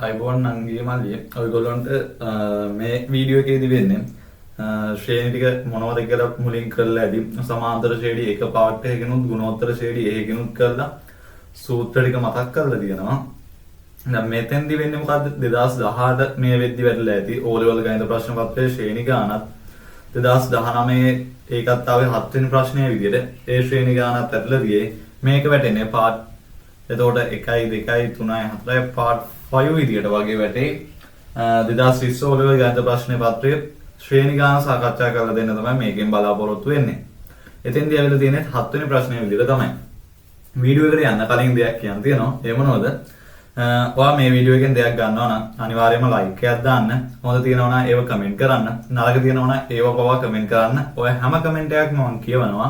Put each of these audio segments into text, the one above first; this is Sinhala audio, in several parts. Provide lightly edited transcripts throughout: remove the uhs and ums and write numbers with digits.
අයිබෝන් නංගියේ මල්ලියේ ඔයගොල්ලන්ට මේ වීඩියෝ එකේදී වෙන්නේ ශ්‍රේණි ටික මොනවද කියලා මුලින් කරලා ඇති සමාන්තර ශ්‍රේණි එක පාර්ට් එකකිනුත් ගුණෝත්තර ශ්‍රේණි එකකිනුත් කරලා සූත්‍ර ටික මතක් කරලා තියෙනවා. දැන් මෙතෙන්දි වෙන්නේ මොකද්ද? 2018 මේ වෙද්දි වැටලා ඇති O level ගණිත ප්‍රශ්න පත්‍රයේ ශ්‍රේණි ගානත් 2019 ඒකත් ආවේ 7 වෙනි ප්‍රශ්නය විදියට ඒ ශ්‍රේණි ගානත් වැටලා ගියේ. මේක වැටෙන්නේ පාර්ට් එතකොට 1 2 3 4 පාර්ට් 5 විදියට වගේ වැටේ. 2020 O level ගණිත ප්‍රශ්න පත්‍රයේ ශ්‍රේණි ගාන සාකච්ඡා කරලා දෙන්න තමයි මේකෙන් බලාපොරොත්තු වෙන්නේ. එතෙන්දී ඇවිල්ලා තියෙන්නේ 7 වෙනි ප්‍රශ්නය විදියට තමයි. වීඩියෝ එකට යන්න කලින් දෙයක් කියන්න තියෙනවා. ඒ මොනවද? ඔයා මේ වීඩියෝ එකෙන් දෙයක් ගන්නවා නම් අනිවාර්යයෙන්ම ලයික් එකක් දාන්න. හොඳ තියෙනවා නම් ඒව කමෙන්ට් කරන්න. නරක තියෙනවා නම් ඒව පවා කමෙන්ට් කරන්න. ඔය හැම කමෙන්ට් එකක්ම මම කියවනවා.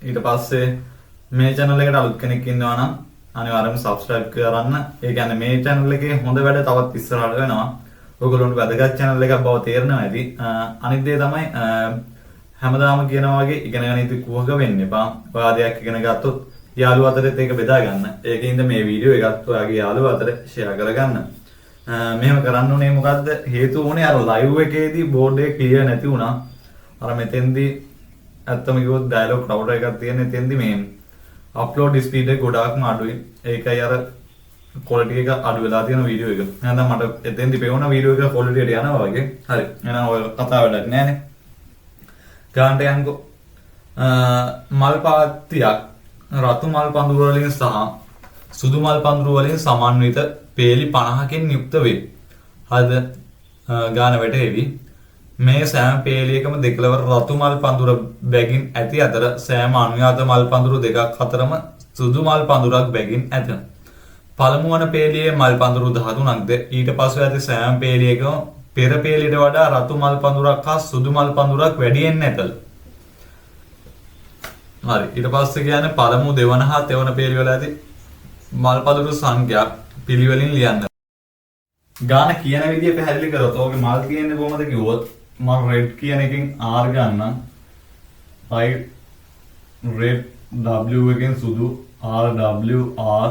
ඊට පස්සේ මේ channel එකට අලුත් කෙනෙක් ඉන්නවා නම් අනිවාර්යයෙන්ම subscribe කරන්න. ඒ කියන්නේ මේ channel එකේ හොඳ වැඩ තවත් ඉස්සරහට වෙනවා. ඔයගොල්ලන්ට වැදගත් channel එකක් බව තේරෙනවා ඇති. අනිත් දේ තමයි හැමදාම කියනවා වගේ ඉගෙන ගන්න ඉති කුහක වෙන්න එපා. ඔයා දෙයක් ඉගෙන ගත්තොත් යාළුවෝ අතරත් ඒක බෙදා ගන්න. ඒකින්ද මේ වීඩියෝ එකත් ඔයාගේ යාළුවෝ අතර ෂෙයා කරගන්න. මෙහෙම කරන්න උනේ මොකද්ද? හේතුව උනේ අර ලයිව් එකේදී බෝඩ් එක ක්ලියර් නැති වුණා. අර මෙතෙන්දී ඇත්තම කිව්වොත් ඩයලොග් රවුටර් එකක් තියෙන එතෙන්දී මේ අප්ලෝඩ් ස්පීඩ් එක ගොඩාක්ම අඩුයි. ඒකයි අර ක්වොලිටි එක අඩු වෙලා තියෙන වීඩියෝ එක. නැත්නම් මට එතෙන්දී පෙවුන වීඩියෝ එක ක්වොලිටියට යනවා වගේ. හරි. එහෙනම් ඔය කතාව වැඩක් නෑනේ. ගානට යන්කෝ. මල් පාත්තියක් රතු මල් පඳුරු වලින් සහ සුදු මල් පඳුරු වලින් සමන්විත පේලි 50කින් යුක්ත වේ. හරිද? ගාන වැටේවි. මේ සෑම පේලියකම දෙකලවර රතු මල් පඳුර බැගින් ඇති අතර සෑම අනුයාත මල් පඳුරු දෙකක් අතරම සුදු මල් පඳුරක් බැගින් ඇත. පළමු වන පේලියේ මල් පඳුරු 13ක්ද ඊට පසු ඇති සෑම පේලියකම පෙර පේලියට වඩා රතු මල් පඳුරක් හා සුදු මල් පඳුරක් වැඩියෙන් ඇතල. හරි. ඊට පස්සේ කියන්නේ පළමු දෙවන හා තෙවන පේලි වල ඇති මල් පඳුරු සංඛ්‍යා පිළිවෙලින් ලියන්න. ගාන කියන විදිය පැහැදිලි කරොත් ඕකේ මල් කියන්නේ කොහොමද කිව්වොත් මම රෙඩ් කියන එකෙන් R ගන්නම්. Right red W එකෙන් සුදු R W R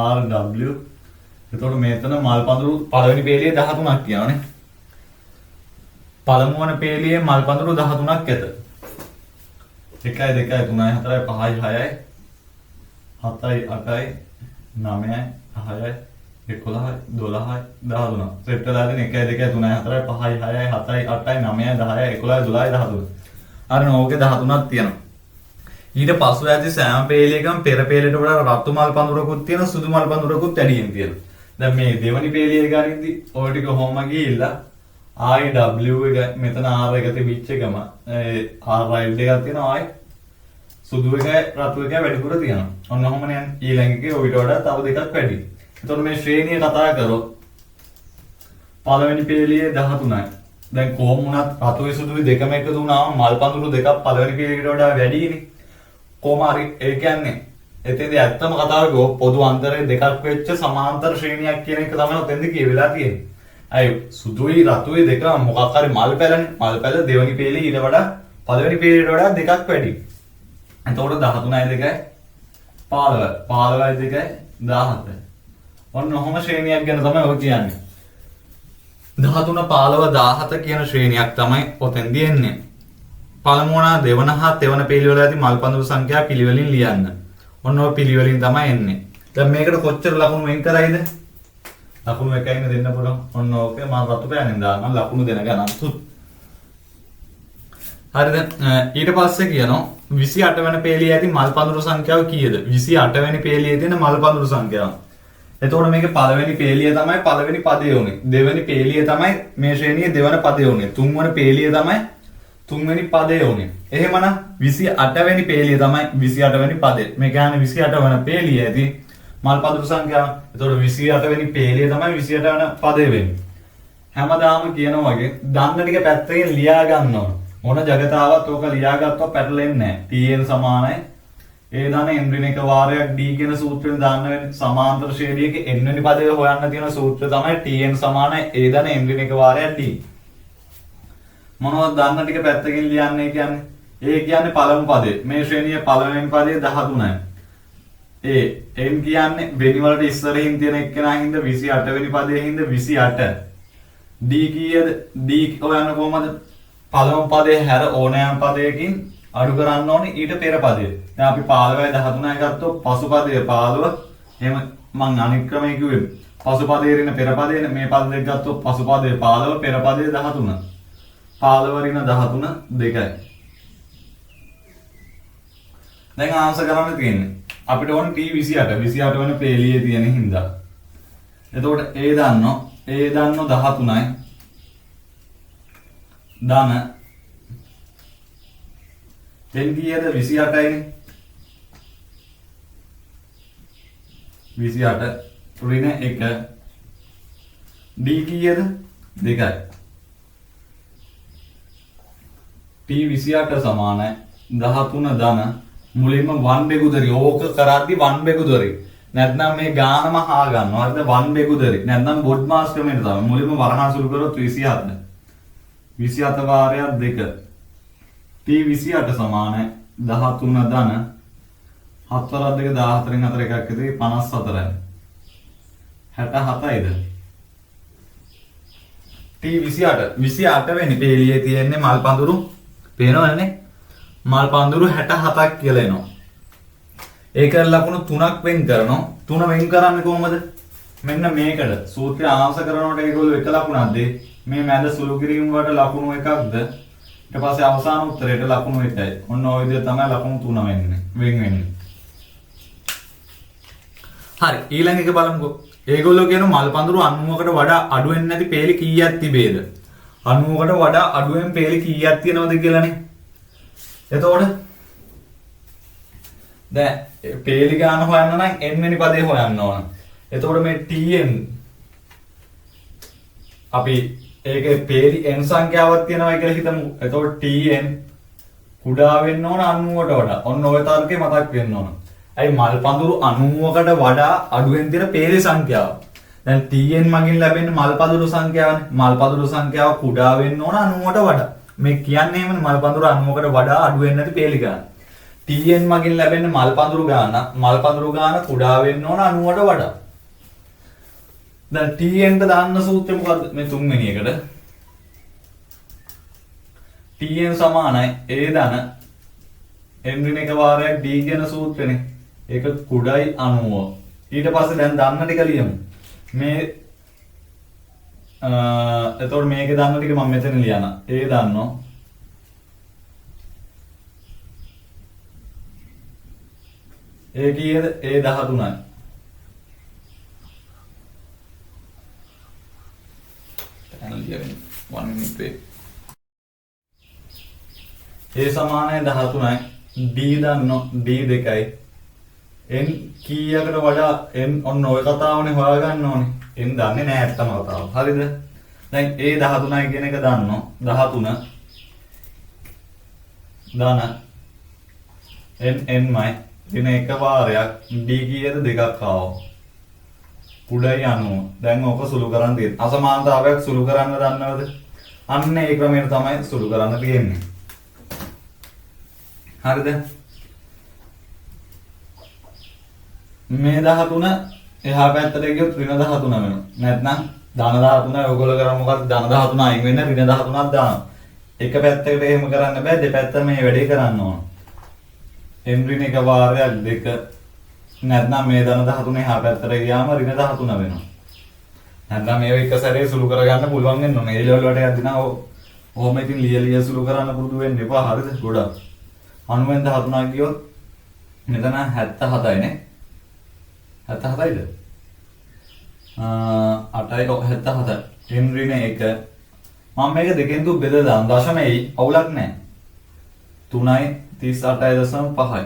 R W. එතකොට මෙතන මල් පඳුරු පළවෙනි පේලියේ 13ක් කියනවනේ. පළමු වන පේලියේ මල් පඳුරු 13ක් ඇත. 1 2 3 4 5 6 7 8 9 10 11 12 13. සෙට් වෙලා තියෙන 1 2 3 4 5 6 7 8 9 10 11 12 13. අර නෝකේ 13ක් තියෙනවා. ඊට පසු ඇති සෑම පේලියකම පෙර පේලියට වඩා රතු මල් පඳුරකුත් තියෙනවා සුදු මල් පඳුරකුත් වැඩියෙන් තියෙනවා. දැන් මේ දෙවනි පේලිය ගනිද්දි ඔය ටික කොහොම ගිහිල්ලා ආයි W එක මෙතන R එක තිබිච්ච එකම ඒ R right එකක් තියෙනවා ආයි සුදු එකයි රතු එකයි වැඩිපුර තියෙනවා. ඔන්න ඔහොමනේ යන්නේ. ඊළඟ එකේ ඔయిత වඩා තව දෙකක් වැඩි. එතකොට මේ ශ්‍රේණිය කතා කරොත් පළවෙනි පේලියේ 13යි. දැන් කොහොම වුණත් රතුයි සුදුයි දෙකම එකතු වුණාම මල් පඳුරු දෙකක් පළවෙනි පේලියට වඩා වැඩිනේ. කොහොම හරි ඒ කියන්නේ එතෙන්දී ඇත්තම කතාව කිව්වොත් පොදු අන්තරය දෙකක් වෙච්ච සමාන්තර ශ්‍රේණියක් කියන එක තමයි ඔතෙන්දී කියවිලා තියෙන්නේ. ඇයි සුදුයි රතුයි දෙක මොකක් හරි මල් පැලනේ. මල් පැල දෙවෙනි පේලිය ඊට වඩා පළවෙනි පේලියට වඩා දෙකක් වැඩි. එතකොට 13යි 2යි 15 15යි 2යි 17. ඔන්න ඔහොම ශ්‍රේණියක් ගැන තමයි ඔය කියන්නේ. 13 15 17 කියන ශ්‍රේණියක් තමයි ඔතෙන්දී එන්නේ. පළමු වන දෙවන හා තෙවන පේලි වල ඇති මල් පඳුරු සංඛ්‍යා පිළිවෙලින් ලියන්න. ඔන්න ඔය පිළිවෙලින් තමයි එන්නේ. දැන් මේකට කොච්චර ලකුණු වෙන් කරයිද? ලකුණු එකයින දෙන්න පුළුවන්. ඔන්න ඕකේ මම රතු පෑනෙන් දාන්නම් ලකුණු දෙන ගණන් තුත්. හරිද? ඊට පස්සේ කියනවා 28 වෙනි පේලියේ ඇති මල් පඳුරු සංඛ්‍යාව කීයද? 28 වෙනි පේලියේ තියෙන මල් පඳුරු සංඛ්‍යාව. එතකොට මේකේ පළවෙනි පේලිය තමයි පළවෙනි පදේ උනේ. දෙවෙනි පේලිය තමයි මේ ශ්‍රේණියේ දෙවන පදේ උනේ. තුන්වන පේලිය තමයි තුන්වෙනි පදේ උනේ. එහෙමනම් 28 වෙනි පේලිය තමයි 28 වෙනි පදේ. මේ කියන්නේ 28 වන පේලිය ඇති මල් පඳුරු සංඛ්‍යාව. එතකොට 28 වෙනි පේලිය තමයි 28 වන පදේ වෙන්නේ. හැමදාම කියනවා වගේ දන්න ටික පැත්තකින් ලියා ගන්න ඕන. මොන ජගතාවත් ඕක ලියාගත්තොත් පැටලෙන්නේ නැහැ. TN සමානයි ඒ ධන n ඍණ එක වාරයක් d කියන සූත්‍රයෙන් දාන්න වෙන්නේ. සමාන්තර ශ්‍රේණියක n වෙනි පදය හොයන්න තියෙන සූත්‍රය තමයි TN සමානයි a ධන n ඍණ එක වාරයක් d. මොනවද දන්න ටික පැත්තකින් ලියන්නේ කියන්නේ? ඒ කියන්නේ පළමු පදේ. මේ ශ්‍රේණියේ පළවෙනි පදේ 13යි. A n කියන්නේ වෙනි වලට ඉස්සරහින් තියෙන එක්කෙනා හින්දා 28 වෙනි පදයේ හින්දා 28. D කීයද? D හොයන්න කොහමද? පළමු පදයේ හැර ඕනෑම පදයකින් අඩු කරන්න ඕනේ ඊට පෙර පදය. දැන් අපි 15යි 13යි ගත්තොත් පසු පදය 15. එහෙම මං අනිත් ක්‍රමය කිව්වේ. පසු පදයේ ඍණ පෙර පදයනේ. මේ පද දෙක ගත්තොත් පසු පදය 15 පෙර පදය 13. 15 ඍණ 13 2යි. දැන් ආන්සර් කරන්න තියෙන්නේ. අපිට ඕනේ T28 28 වෙනි පේලියේ තියෙන හින්දා. එතකොට A දන්නෝ, A දන්නෝ 13යි. ධන n කීයද? 28යිනේ. 28 ඍණ 1 D කීයද? 2යි. T28 සමානයි 13 ධන මුලින්ම 1 බෙගුදරි. ඕක කරද්දි 1 බෙගුදරි. නැත්නම් මේ ගානම හා ගන්නවා. හරිද? 1 බෙගුදරි. නැත්නම් බොඩ්මාස් ක්‍රමයට තමයි. මුලින්ම වරහන් සුළු කරොත් 27. 27 වාරයක් 2. T28 සමානයි 13 ධන 7 වරක් 2 14න් 4 එකක් ඉතිරි 54යි. 67යිද? T28 28 වෙනි පේලියේ තියෙන්නේ මල් පඳුරු පේනවනේ. මල් පඳුරු 67ක් කියලා එනවා. ඒක ලකුණු 3ක් වෙන් කරනවා. 3 වෙන් කරන්නේ කොහොමද? මෙන්න මේකට සූත්‍රය ආංශ කරනකොට ඒගොල්ලෝ එක ලකුණක් දෙයි. මේ මැද සුළු කිරීම වලට ලකුණු එකක්ද? ඊට පස්සේ අවසාන උත්තරයට ලකුණු එකයි. ඔන්න ඔය විදිහට තමයි ලකුණු 3 වෙන්නේ. වෙන් වෙන්නේ. හරි, ඊළඟ එක බලමුකෝ. ඒගොල්ලෝ කියන මල් පඳුරු 90කට වඩා අඩු වෙන්නේ නැති පේලි කීයක් තිබේද? 90කට වඩා අඩුවෙන් පේලි කීයක් තියෙනවද කියලානේ. එතකොට දැන් පේලි ගාන හොයන්න නම් n වෙනි පදේ හොයන්න ඕන. එතකොට මේ Tn අපි ඒකේ පේලි n සංඛ්‍යාවක් තියෙනවා කියලා හිතමු. එතකොට Tn කුඩා වෙන්න ඕන 90ට වඩා. ඔන්න ඔය තර්කේ මතක් වෙන්න ඕන. ඇයි මල් පඳුරු 90කට වඩා අඩුවෙන් තියෙන පේලි සංඛ්‍යාව. දැන් Tn මගින් ලැබෙන්නේ මල් පඳුරු සංඛ්‍යාවනේ. මල් පඳුරු සංඛ්‍යාව කුඩා වෙන්න ඕන 90ට වඩා. මේ කියන්නේ එහෙමනේ මල් පඳුරු 90කට වඩා අඩු වෙන්නේ නැති පේලි ගාන. Tn මගින් ලැබෙන මල් පඳුරු ගාන, මල් පඳුරු ගාන කුඩා වෙන්න ඕන 90ට වඩා. දැන් Tn ට දාන්න සූත්‍රය මොකද්ද? මේ තුන්වෙනි එකට. Tn සමානයි A ධන n ඍණ එක වාරයක් D කියන සූත්‍රෙනේ. ඒක කුඩයි 90. ඊට පස්සේ දැන් දන්න ටික ලියමු. මේ එතකොට මේකේ දන්න ටික මම මෙතන ලියන. A දන්නෝ. A කීයද? A 13යි. Panel ලියවෙන්න. 1 minute wait. A සමානයි 13යි. D දන්නෝ D 2යි. N කීයකට වඩා N ඔන්න ඔය කතාවනේ හොයාගන්න ඕනේ. N දන්නේ නෑ ඇත්තම කතාව. හරිද? දැන් A 13යි කියන එක දන්නෝ. 13 ධන N N මයි ඍණ එක වාරයක් D කීයද? දෙකක් ආවා. කුඩයි 90. දැන් ඕක සුළු කරන්න තියෙන්නේ. අසමානතාවයක් සුළු කරන්න දන්නවද? අන්න ඒ ක්‍රමයට තමයි සුළු කරන්න තියෙන්නේ. හරිද? මේ 13 එහා පැත්තට ගියොත් ඍණ 13 වෙනවා. නැත්නම් ධන 13 ඔයගොල්ලෝ කරන්නේ මොකද්ද? ධන 13 අයින් වෙන්න ඍණ 13ක් දානවා. එක පැත්තකට එහෙම කරන්න බෑ, දෙපැත්තම මේ වැඩේ කරන්න ඕන. n ඍණ එක වාරයක් 2 නැත්නම් මේ ධන 13 එහා පැත්තට ගියාම ඍණ 13 වෙනවා. නැත්නම් මේව එක සැරේ සුළු කරගන්න පුළුවන් වෙන්න ඕනේ. ඒ ලෙවල් වලට යද්දි නම් ඔහොම ඉතින් ලිය ලිය සුළු කරන්න පුරුදු වෙන්න එපා. හරිද? ගොඩක්. 90න් 13ක් ගියොත් මෙතන 77යි නේ. 77යිද? 8යි ඔව් 77. n ඍණ 1 මම මේක දෙකෙන් තුන් බෙදලා දාන්න. දශමයයි අවුලක් නෑ. 3යි 38.5යි.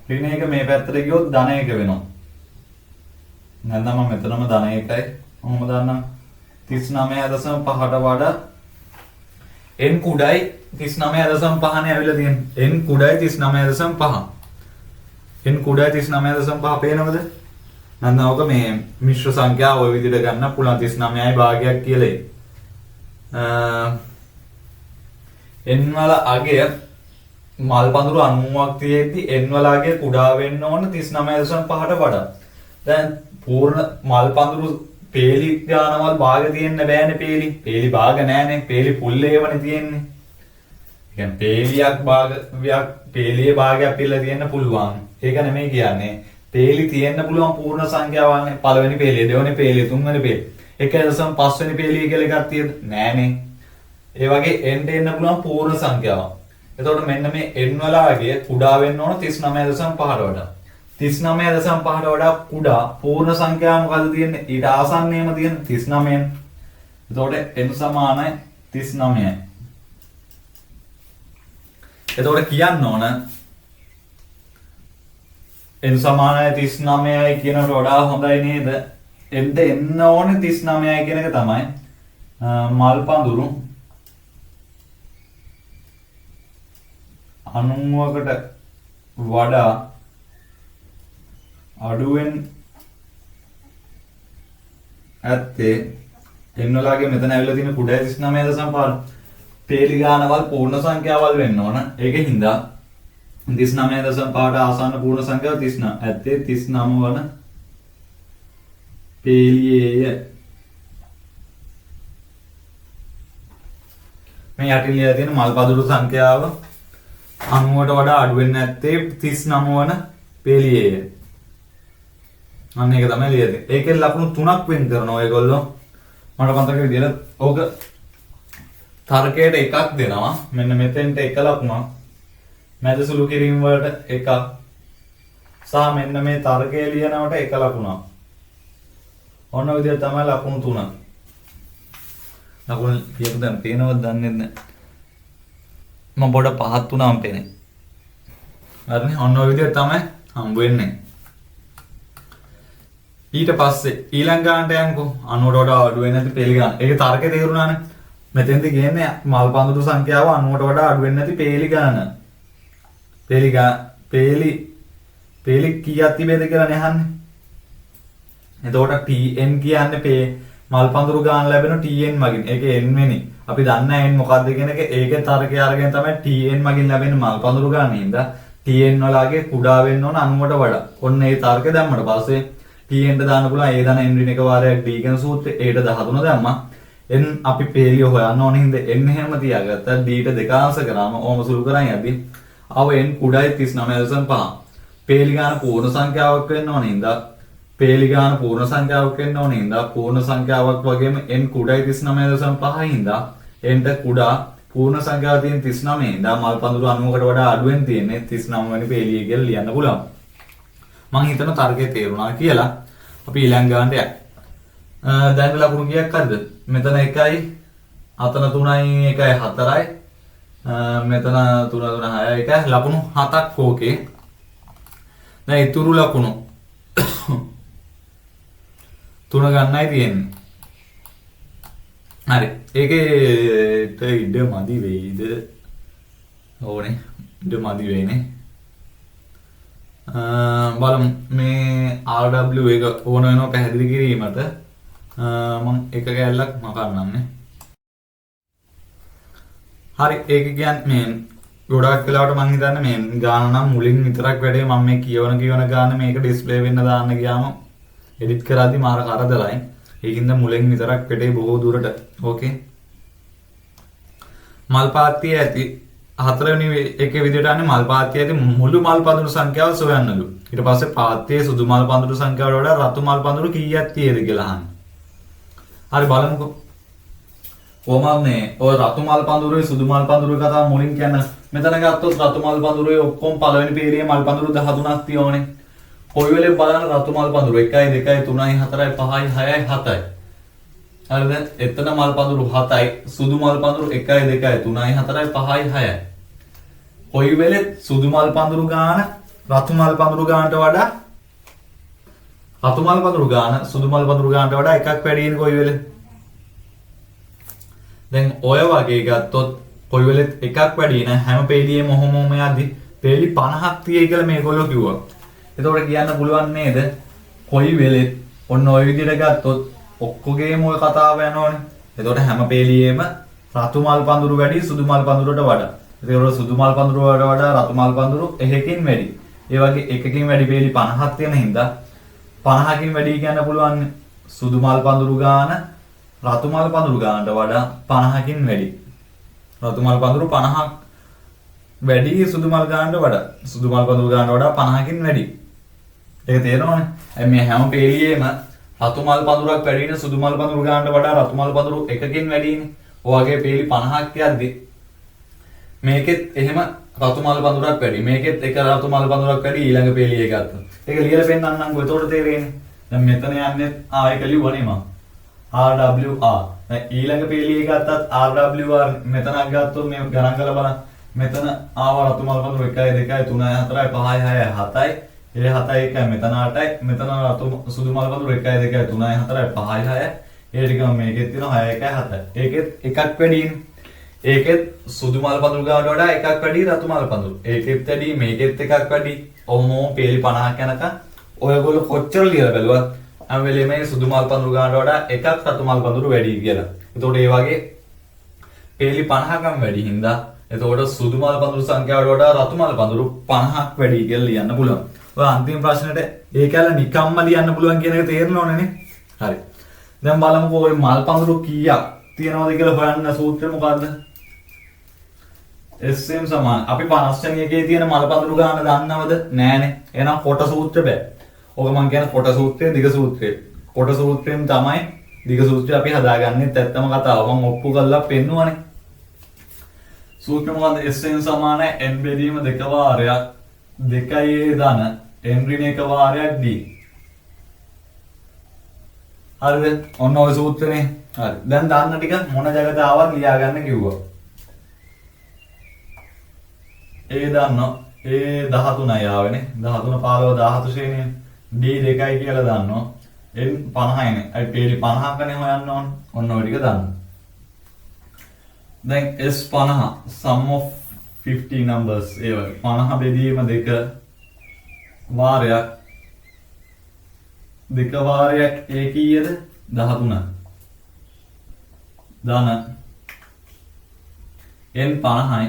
ඍණ 1 මේ පැත්තට ගියොත් ධන 1 වෙනවා. නැත්නම් මම මෙතනම ධන 1යි කොහොම දාන්නම්? 39.5ට වඩා n කුඩයි 39.5 නේ ඇවිල්ලා තියෙන්නේ. n කුඩයි 39.5. n කුඩයි 39.5 පේනවද? නැත්නම් ඔක මේ මිශ්‍ර සංඛ්‍යා ඔය විදිහට ගන්න පුළුවන් 39යි භාගයක් කියලා එයි. n වල අගය මල් පඳුරු 90ක් තියෙද්දි n වලාගේ කුඩා වෙන්න ඕන 39.5ට වඩා. දැන් පූර්ණ මල් පඳුරු පේලි ගානවල් භාග තියෙන්න බෑනේ. පේලි පේලි භාග නෑනේ. පේලි පුල් ඒවනේ තියෙන්නේ. ඒ කියන්නේ පේලියක් භාගයක් පේලියේ භාගයක් පිළලා තියෙන්න පුළුවන්. ඒක නෙමෙයි කියන්නේ. පේලි තියෙන්න පුළුවන් පූර්ණ සංඛ්‍යාවන්නේ. පළවෙනි පේලිය, දෙවෙනි පේලිය, තුන්වෙනි පේලිය. 1.5 වෙනි පේලිය කියලා එකක් තියෙද? නෑනේ. ඒ වගේ n එන්න පුළුවන් පූර්ණ සංඛ්‍යාවක්. එතකොට මෙන්න මේ n වලාගේ කුඩා වෙන්න ඕන 39.5ට වඩා. 39.5ට වඩා කුඩා පූර්ණ සංඛ්‍යාව මොකද්ද තියෙන්නේ? ඊට ආසන්නයේම තියෙන 39. එතකොට n සමානයි 39යි. එතකොට කියන්න ඕන n සමානයි 39යි කියනකට වඩා හොඳයි නේද? n ට එන්න ඕනේ 39යි කියන එක තමයි මල් පඳුරු 90කට වඩා අඩුවෙන් ඇත්තේ n වලගේ මෙතන ඇවිල්ලා තියෙන කුඩා 39.5. පේලි ගානවල් පූර්ණ සංඛ්‍යාවල් වෙන්න ඕන. ඒක හින්දා 39.5ට ආසන්න පූර්ණ සංඛ්‍යාව 39. ඇත්තේ 39 වන පේලියේය. මේ යටින් ලියලා තියෙන මල් පඳුරු සංඛ්‍යාව 90ට වඩා අඩු වෙන්නේ නැත්තේ 39 වන පේලියේය. අන්න ඒක තමයි ලියලා තියෙන්නේ. ඒකෙන් ලකුණු 3ක් වෙන් කරනවා ඒගොල්ලෝ. මට මතක විදියට ඕක තර්කයට එකක් දෙනවා. මෙන්න මෙතෙන්ට එක ලකුණක්. මැද සුළු කිරීම වලට එකක්. සහ මෙන්න මේ තර්කය ලියනවට එක ලකුණක්. ඔන්න ඔය විදියට තමයි ලකුණු තුන. ලකුණු කියපු දැන් පේනවද දන්නේ නැහැ. මම පොඩ පහත් වුණාම පේන්නේ. හරිනේ. ඔන්න ඔය විදියට තමයි හම්බ වෙන්නේ. ඊට පස්සේ ඊළඟ ගානට යන්කෝ. 90ට වඩා අඩු වෙන්නේ නැති පේලි ගාන. ඒකේ තර්කය තේරුණානේ. මෙතෙන්ද කියන්නේ මල් පඳුරු සංඛ්‍යාව 90ට වඩා අඩු වෙන්නේ නැති පේලි ගාන. පේලි පේලි පේලි කීයක් තිබේද කියලා නේ අහන්නේ. එතකොට TN කියන්නේ මල් පඳුරු ගාන ලැබෙන TN මගින්. ඒකේ n වෙනි. අපි දන්නේ n මොකද්ද කියන එක. ඒකේ තර්කය අරගෙන තමයි TN මගින් ලැබෙන මල් පඳුරු ගාන හින්දා TN වලගේ කුඩා වෙන්න ඕන 90ට වඩා. ඔන්න ඒ තර්කය දැම්මට පස්සේ TN ට දාන්න පුළුවන් A ධන n ඍණ එක වාරයක් D කියන සූත්‍රය. A ට 13 දැම්මා. n අපි පේලිය හොයන්න ඕන හින්දා n එහෙම තියාගත්තා. D ට දෙක අංශ කරාම ඕම සුළු කරන් යද්දි ආව n කුඩායි 39.5. පේලි ගාන පූර්ණ සංඛ්‍යාවක් වෙන්න ඕන හින්දා පේලි ගාන පූර්ණ සංඛ්‍යාවක් වෙන්න ඕන හින්දා පූර්ණ සංඛ්‍යාවක් වගේම n කුඩායි 39.5 හින්දා n ට කුඩා පූර්ණ සංඛ්‍යාව තියෙන 39 හින්දා මල් පඳුරු 90කට වඩා අඩුවෙන් තියෙන්නේ 39 වෙනි පේලිය කියලා ලියන්න පුළුවන්. මං හිතන තර්කය තේරුණා කියලා. අපි ඊළඟ ගානට යමු. දැන් ලකුණු කීයක් හරිද? මෙතන 1යි, අතන 3යි, 1යි 4යි, මෙතන 3 3 6යි 1යි ලකුණු 7ක් ඕකේ. දැන් ඉතුරු ලකුණු 3 ගන්නයි තියෙන්නේ. හරි. ඒකේ ඉඩ මදි වෙයිද? ඕනේ. ඉඩ මදි වෙයිනේ. බලමු මේ RW එක ඕන වෙනවා පැහැදිලි කිරීමට. මං එක කෑල්ලක් මකන්නම් නේ. හරි. ඒක කියන්නේ මේ ගොඩාක් වෙලාවට මං හිතන්නේ මේ ගාන නම් මුලින් විතරක් වැඩේ. මම මේ කියවන කියවන ගාන මේක ඩිස්ප්ලේ වෙන්න දාන්න ගියාම එඩිට් කරද්දි මාර කරදරයි. ඒකින්ද මුලින් විතරක් වැඩේ බොහෝ දුරට. ඕකේ. මල් පාත්තියේ ඇති හතරවෙනි එකේ විදිහට අන්නේ මල් පාත්තියේ ඇති මුළු මල් පඳුරු සංඛ්‍යාව සොයන්නලු. ඊට පස්සේ පාත්තියේ සුදු මල් පඳුරු සංඛ්‍යාවට වඩා රතු මල් පඳුරු කීයක් තියෙද කියලා අහන්නේ. හරි බලමුකෝ. කොහොමද මේ ඔය රතු මල් පඳුරුවේ සුදු මල් පඳුරුවේ කතාව මුලින් කියන්න. මෙතන ගත්තොත් රතු මල් පඳුරුවේ ඔක්කොම පළවෙනි පේලියේ මල් පඳුරු 13ක් තියෙනවනේ. කොයි වෙලෙම බලන්න රතු මල් පඳුරු 1යි 2යි 3යි 4යි 5යි 6යි 7යි. හරිද? එතන මල් පඳුරු 7යි, සුදු මල් පඳුරු 1යි 2යි 3යි 4යි 5යි 6යි. කොයි වෙලෙත් සුදු මල් පඳුරු ගාන රතු මල් පඳුරු ගානට වඩා රතු මල් පඳුරු ගාන සුදු මල් පඳුරු ගානට වඩා එකක් වැඩි වෙන කොයි වෙලෙ? දැන් ඔය වගේ ගත්තොත් කොයි වෙලෙත් එකක් වැඩි වෙන හැම පේලියෙම ඔහොම ඔහොම යද්දි පේලි 50ක් තියෙයි කියලා මේගොල්ලෝ කිව්වා. එතකොට කියන්න පුළුවන් නේද කොයි වෙලෙත් ඔන්න ඔය විදිහට ගත්තොත් ඔක්කොගේම ඔය කතාව යනවනේ. එතකොට හැම පේලියෙම රතු මල් පඳුරු වැඩි සුදු මල් පඳුරට වඩා. ඒකවල සුදු මල් පඳුරු වලට වඩා රතු මල් පඳුරු එකකින් වැඩි. ඒ වගේ එකකින් වැඩි පේලි 50ක් තියෙන හින්දා 50කින් වැඩි කියන්න පුළුවන් සුදු මල් පඳුරු ගාන රතු මල් පඳුරු ගානට වඩා 50කින් වැඩි. රතු මල් පඳුරු 50ක් වැඩි සුදු මල් ගානට වඩා. සුදු මල් පඳුරු ගානට වඩා 50කින් වැඩි. ඒක තේරෙනවනේ. ඇයි මේ හැම පේලියෙම රතු මල් පඳුරක් වැඩි වෙන සුදු මල් පඳුරු ගානට වඩා රතු මල් පඳුරු එකකින් වැඩිනේ. ඔය වගේ පේලි 50ක් යද්දි මේකෙත් එහෙම රතු මල් පඳුරක් වැඩි. මේකෙත් එක රතු මල් පඳුරක් වැඩි ඊළඟ පේලිය ගත්තා. ඒක ලියලා පෙන්නන්නම්කෝ. එතකොට තේරෙන්නේ. දැන් මෙතන යන්නේ ආ ඒක ලිව්වනේ මං. RWR. දැන් ඊළඟ පේලිය ගත්තත් RWR මෙතනක් ගත්තොත් මේ ගණන් කරලා බලන්න. මෙතන ආව රතු මල් පඳුරු 1 2 3 4 5 6 7යි. ඒ 7යි 1 මෙතන 8යි. මෙතන රතු සුදු මල් පඳුරු 1 2 3 4 5 6. ඒ ටිකම මේකෙත් තියෙනවා 6 1 7. ඒකෙත් එකක් වැඩිනේ. ඒකෙත් සුදු මල් පඳුරු ගානට වඩා එකක් වැඩි රතු මල් පඳුරු. ඒකෙත් වැඩි මේකෙත් එකක් වැඩි. ඔහොම පේලි 50ක් යනකම් ඔයගොල්ලෝ කොච්චර ලියලා බැලුවත් හැම වෙලේම මේ සුදු මල් පඳුරු ගානට වඩා එකක් රතු මල් පඳුරු වැඩි කියලා. එතකොට ඒ වගේ පේලි 50කම වැඩි හින්දා එතකොට සුදු මල් පඳුරු සංඛ්‍යාවට වඩා රතු මල් පඳුරු 50ක් වැඩි කියලා ලියන්න පුළුවන්. ඔය අන්තිම ප්‍රශ්නෙට ඒකල නිකම්ම ලියන්න පුළුවන් කියන එක තේරෙනවනේ නේ. හරි. දැන් බලමුකෝ ඔය මල් පඳුරු කීයක් තියෙනවද කියලා හොයන්න සූත්‍රය මොකද්ද? SM සමාන. අපි 50 වෙනි එකේ තියෙන මල් පඳුරු ගාන දන්නවද? නෑනේ. එහෙනම් කොට සූත්‍ර බෑ. ඔක මං කියන්නේ කොට සූත්‍රය දිග සූත්‍රය. කොට සූත්‍රයෙන් තමයි දිග සූත්‍රය අපි හදාගන්නෙත්. ඇත්තම කතාව මං ඔප්පු කරලා පෙන්නුවනේ. සූත්‍රය මොකද්ද? SM සමානයි n බෙදීම දෙක වාරයක් 2 a ධන n ඍණ එක වාරයක් d. හරිද? ඔන්න ඔය සූත්‍රනේ. හරි. දැන් දන්න ටික මොන ජගත ආවත් ලියා ගන්න කිව්වා. ඒ දන්නෝ. ඒ 13යි ආවනේ. 13 15 17 ශ්‍රේණිය. D 2යි කියලා දන්නෝ. N 50යිනේ. අයි පේලි 50කනේ හොයන්න ඕන. ඔන්න ඔය ටික දන්න. දැන් S50 sum of 50 numbers ඒ වගේ 50 බෙදීම දෙක වාරයක් දෙක වාරයක් ඒ කීයද? 13. ධන N 50යි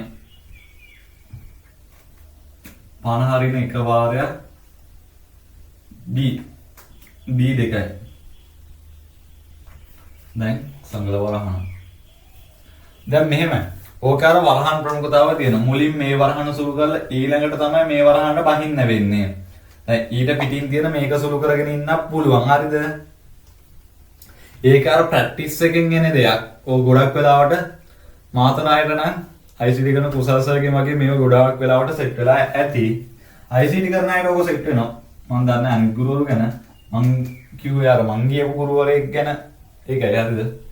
50 ඍණ එක වාරයක් D D දෙකයි. දැන් සංගල වරහන. දැන් මෙහෙමයි. ඕක අර වරහන් ප්‍රමුඛතාව තියෙනවා. මුලින් මේ වරහන සුළු කරලා ඊළඟට තමයි මේ වරහනට බහින්න වෙන්නේ. දැන් ඊට පිටින් තියෙන මේක සුළු කරගෙන ඉන්නත් පුළුවන්. හරිද? ඒක අර ප්‍රැක්ටිස් එකෙන් එන දෙයක්. ඔය ගොඩක් වෙලාවට මාතර අයට නම් ICT කරන කුසල් සර්ගෙන් වගේ මේව ගොඩාක් වෙලාවට සෙට් වෙලා ඇති. ICT කරන අයට ඕක සෙට් වෙනවා. මං දන්නේ අනිත් ගුරුවරු ගැන. මං කිව්වේ අර මං ගියපු ගුරුවරයෙක් ගැන ඒකයි. හරිද?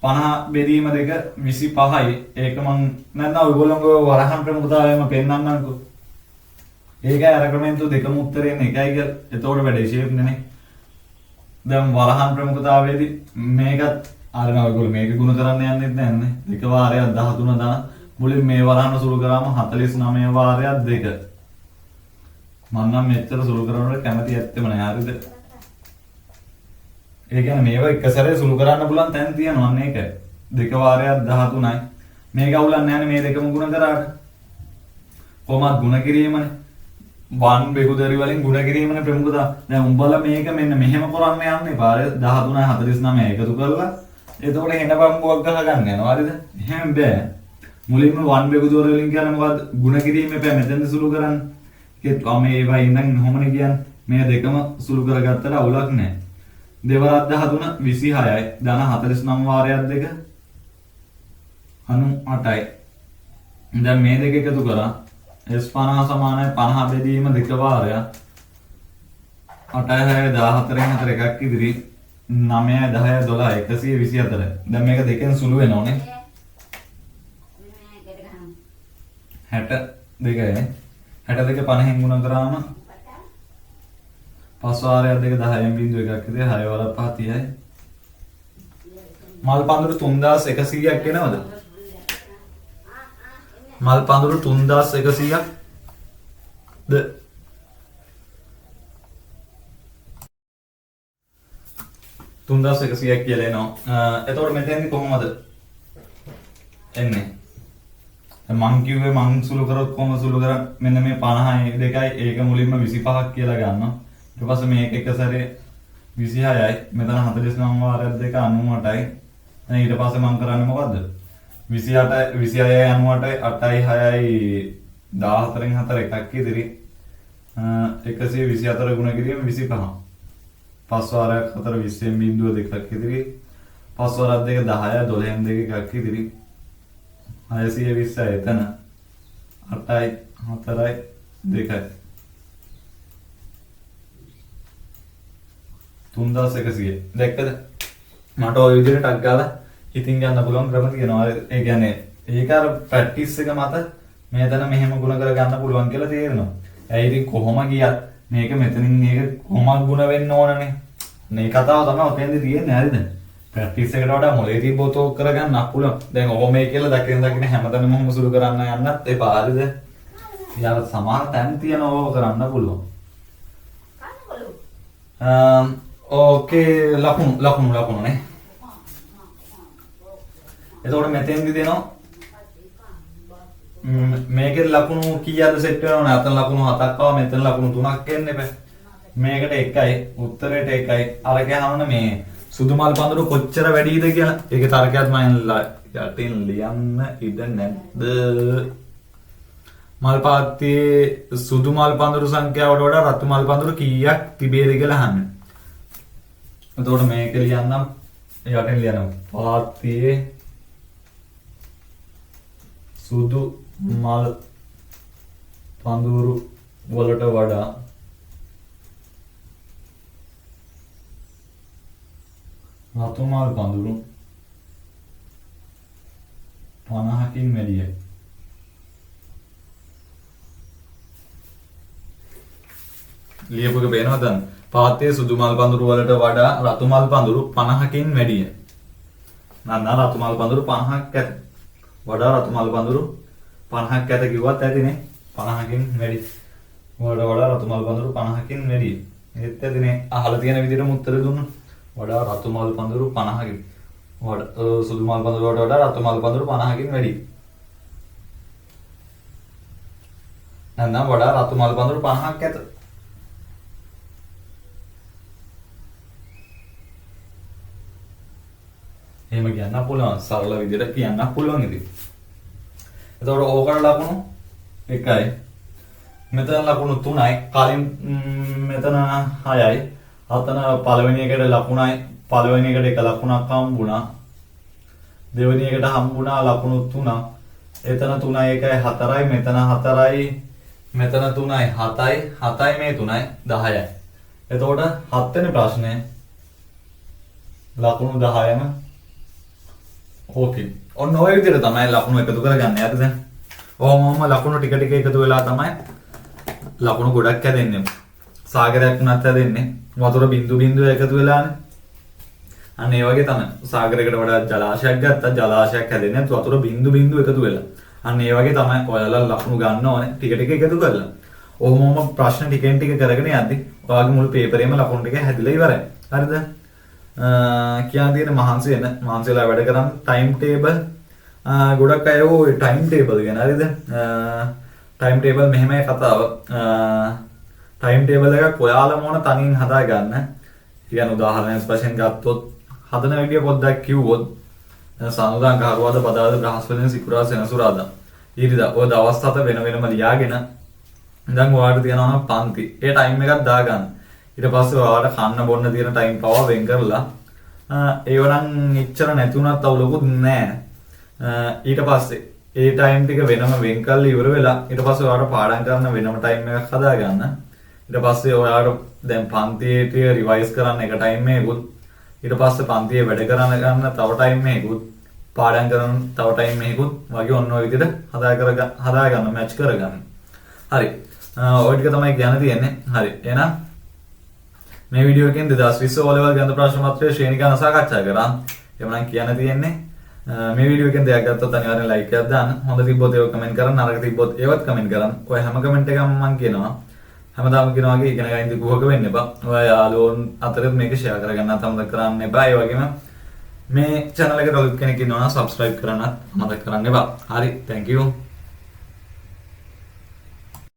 50 බෙදීම දෙක 25යි. ඒක මං නැත්නම් ඔයගොල්ලෝගේ වරහන් ප්‍රමුඛතාවයම පෙන්නන්නම්කෝ. ඒකයි අර ක්‍රමෙන් තු දෙකම උත්තරේ එන්නේ එකයි කියලා. එතකොට වැඩේ ෂේප් නේ. දැන් වරහන් ප්‍රමුඛතාවයේදී මේකත් අර නෑ ඔයගොල්ලෝ මේක ගුණ කරන්න යන්නෙත් නෑ නේ. දෙක වාරයක් 13 ධන මුලින් මේ වරහන සුළු කරාම 49 වාරයක් දෙක. මං නම් මෙච්චර සුළු කරනවට කැමති ඇත්තෙම නෑ. හරිද? ඒ කියන්නේ මේව එක සැරේ සුළු කරන්න පුළුවන් තැන් තියෙනවා අන්න ඒකයි. දෙක වාරයක් 13යි. මේක අවුලක් නෑනේ මේ දෙකම ගුණ කරාට. කොහොමත් ගුණ කිරීමනේ. වන් බෙකුදරි වලින් ගුණ කිරීමනේ ප්‍රමුඛතා. දැන් උඹලා මේක මෙන්න මෙහෙම කරන්න යන්න එපා. අර 13 49 එකතු කරලා එතකොට හෙන බම්බුවක් ගහ ගන්න යනවා. හරිද? එහෙම බෑ. මුලින්ම වන් බෙකුදරි වලින් කියන්නේ මොකද්ද? ගුණ කිරීම එපා මෙතෙන්ද සුළු කරන්න. ඒත් මේ ඒවා ඉඳන් කොහොමනේ කියන්නේ? මේ දෙකම සුළු කරගත්තට අවුලක් නෑ. දෙවරක් 13 26යි. ධන 49 වාරයක් දෙක 98යි. දැන් මේ දෙක එකතු කරා S50 සමානයි 50 බෙදීම දෙක වාරයක් 8යි 6යි 14න් 4 එකක් ඉදිරි 9යි 10යි 12 124. දැන් මේක දෙකෙන් සුළු වෙනවනේ. 62 නේ. 62 50න් ගුණ කරාම පස් වාරයක් දෙක 10න් බිංදු එකක් ඉතින් 6 වරක් 5 30යි. මල් පඳුරු 3100ක් එනවද? මල් පඳුරු 3100ක් ද? 3100ක් කියලා එනවා. එතකොට මෙතෙන්දි කොහොමද එන්නේ? දැන් මං කිව්වේ මං සුළු කරොත් කොහොම සුළු කරන්නේ? මෙන්න මේ 50යි 2යි ඒක මුලින්ම 25ක් කියලා ගන්නවා. ඊට පස්සේ මේක එක සැරේ 26යි. මෙතන 49 වාරයක් 2 98යි. දැන් ඊට පස්සේ මං කරන්නේ මොකද්ද? 28 26යි 98යි 8යි 6යි 14න් 4 එකක් ඉතිරි. 124 ගුණ කිරීම 25. පස් වාරයක් 4 20න් බිංදුව දෙකක් ඉතිරි. පස් වරක් 2 10 12න් 2 එකක් ඉතිරි. 620යි එතන 8යි 4යි 2යි 3100. දැක්කද? මට ඔය විදිහට ටක් ගාලා ඉතින් ගන්න පුළුවන් ක්‍රම තියෙනවා. ඒ කියන්නේ ඒක අර ප්‍රැක්ටිස් එක මත මේ තැන මෙහෙම ගුණ කර ගන්න පුළුවන් කියලා තේරෙනවා. ඇයි ඉතින් කොහොම ගියත් මේක මෙතනින් මේක කොහොමද ගුණ වෙන්න ඕනනේ. මේ කතාව තමයි ඔතෙන්ද තියෙන්නේ හරිද? ප්‍රැක්ටිස් එකට වඩා මොලේ තිබ්බොත් ඕක කරගන්න පුළුවන්. දැන් ඔහොම මේ කියලා දකින දකින හැමතැනම ඔහොම සුළු කරන්න යන්නත් එපා හරිද? ඉතින් අර සමහර තැන් තියෙන ඕක කරන්න පුළුවන්. ඕකේ ලකුණු ලකුණු ලකුණු නේ. එතකොට මෙතෙන්දි දෙනවා මේකේ ලකුණු කීයද සෙට් වෙනවනේ? අතන ලකුණු 7ක් ආවා, මෙතන ලකුණු 3ක් එන්න එපා. මේකට 1යි, උත්තරේට 1යි. අර කියනවනේ මේ සුදු මල් පඳුරු කොච්චර වැඩිද කියලා. ඒකේ තර්කයක් මම යටින් ලියන්න ඉඩ නැද්ද? මල් පාත්තියේ සුදු මල් පඳුරු සංඛ්‍යාවට වඩා රතු මල් පඳුරු කීයක් තිබේද කියලා අහන්නේ. එතකොට මේක ලියන්නම් යටින් ලියනවා. පාත්තියේ සුදු මල් පඳුරු වලට වඩා රතු මල් පඳුරු 50කින් වැඩියයි. ලියපුවක පේනවද දැන්? පාත්තියේ සුදු මල් පඳුරු වලට වඩා රතු මල් පඳුරු 50කින් වැඩිය. නන්න රතු මල් පඳුරු 50ක් ඇත. වඩා රතු මල් පඳුරු 50ක් ඇත කිව්වත් ඇතිනේ. 50කින් වැඩි. වඩා වඩා රතු මල් පඳුරු 50කින් වැඩි. ඒත් ඇතිනේ. අහලා තියෙන විදිහටම උත්තර දුන්නා. වඩා රතු මල් පඳුරු 50කින් වඩා සුදු මල් පඳුරු වලට වඩා රතු මල් පඳුරු 50කින් වැඩි. නැත්නම් වඩා රතු මල් පඳුරු 50ක් ඇත. එහෙම කියන්න පුළුවන්. සරල විදිහට කියන්න පුළුවන් ඉතින්. එතකොට ඕකට ලකුණු 1යි. මෙතන ලකුණු 3යි. කලින් මෙතන 6යි. අතන පළවෙනි එකට ලකුණයි, පළවෙනි එකට එක ලකුණක් හම්බුණා. දෙවෙනි එකට හම්බුණා ලකුණු 3ක්. එතන 3යි 1යි 4යි, මෙතන 4යි, මෙතන 3යි 7යි, 7යි මේ 3යි 10යි. එතකොට හත්වෙනි ප්‍රශ්නේ ලකුණු 10ම ඕකේ. ඔන්න ඔය විදිහට තමයි ලකුණු එකතු කරගන්නේ. හරිද? ඔහොම ලකුණු ටික ටික එකතු වෙලා තමයි ලකුණු ගොඩක් හැදෙන්නේ. සාගරයක් වුණත් හැදෙන්නේ වතුර බිඳු බිඳු එකතු වෙලානේ. අන්න ඒ වගේ තමයි. සාගරයකට වඩා ජලාශයක් ගත්තා ජලාශයක් හැදෙන්නේ වතුර බිඳු බිඳු එකතු වෙලා. අන්න ඒ වගේ තමයි ඔයාලා ලකුණු ගන්න ඕනේ ටික ටික එකතු කරලා. ඔහොම ප්‍රශ්න ටිකෙන් ටික කරගෙන යද්දි ඔයාගේ මුළු පේපරේම ලකුණු ටික හැදිලා ඉවරයි. හරිද? කියන්න තියෙන මහන්සි වෙන මහන්සි වෙලා වැඩ කරන් ටයිම් ටේබල් ගොඩක් අය ඔය ටයිම් ටේබල් ගැන හරිද? ටයිම් ටේබල් මෙහෙමයි කතාව. ටයිම් ටේබල් එකක් ඔයාලම ඕන තනියෙන් හදා ගන්න. ඒ කියන්නේ උදාහරණයක් වශයෙන් ගත්තොත් හදන විදිය පොඩ්ඩක් කිව්වොත් සඳුදා අඟහරුවාද බදාදා බ්‍රහස්පතින්දා සිකුරාදා සෙනසුරාදා ඊරිදා ඔය දවස් හත වෙන වෙනම ලියාගෙන දැන් ඔයාලට තියෙනවා නම් පන්ති ඒ ටයිම් එකක් දාගන්න. ඊට පස්සේ ඔයාලට කන්න බොන්න තියෙන ටයිම් පවා වෙන් කරලා ඒව නම් එච්චර නැති වුණත් අවුලකුත් නෑ. ඊට පස්සේ ඒ ටයිම් ටික වෙනම වෙන් කරලා ඉවර වෙලා ඊට පස්සේ ඔයාලට පාඩම් කරන වෙනම ටයිම් එකක් හදාගන්න. ඊට පස්සේ ඔයාලට දැන් පන්තියේ ටික රිවයිස් කරන්න එක ටයිම් එකකුත් ඊට පස්සේ පන්තියේ වැඩ කරන්න ගන්න තව ටයිම් එකකුත් පාඩම් කරන තව ටයිම් එකකුත් වගේ ඔන්න ඔය විදිහට හදාගන්න මැච් කරගන්න. හරි. ඔය ටික තමයි කියන්න තියෙන්නේ. හරි. එහෙනම් මේ වීඩියෝ එකෙන් 2020 O level ගණිත ප්‍රශ්න පත්‍රයේ ශ්‍රේණි ගණන සාකච්ඡා කරා. එහෙමනම් කියන්න තියෙන්නේ මේ වීඩියෝ එකෙන් දෙයක් ගත්තොත් අනිවාර්යෙන් ලයික් එකක් දාන්න. හොඳ තිබ්බොත් ඒව කමෙන්ට් කරන්න, නරක තිබ්බොත් ඒවත් කමෙන්ට් කරන්න. ඔය හැම කමෙන්ට් එකක්ම මම කියනවා. හැමදාම කියනවා වගේ ඉගෙන ගන්න ඉඳි කුහක වෙන්න එපා. ඔයා යාළුවෝන් අතරත් මේක ෂෙයා කරගන්නත් අමතක කරන්න එපා. ඒ වගේම මේ channel එකට අලුත් කෙනෙක් ඉන්නවා නම් subscribe කරන්නත් අමතක කරන්න එපා. හරි, thank you.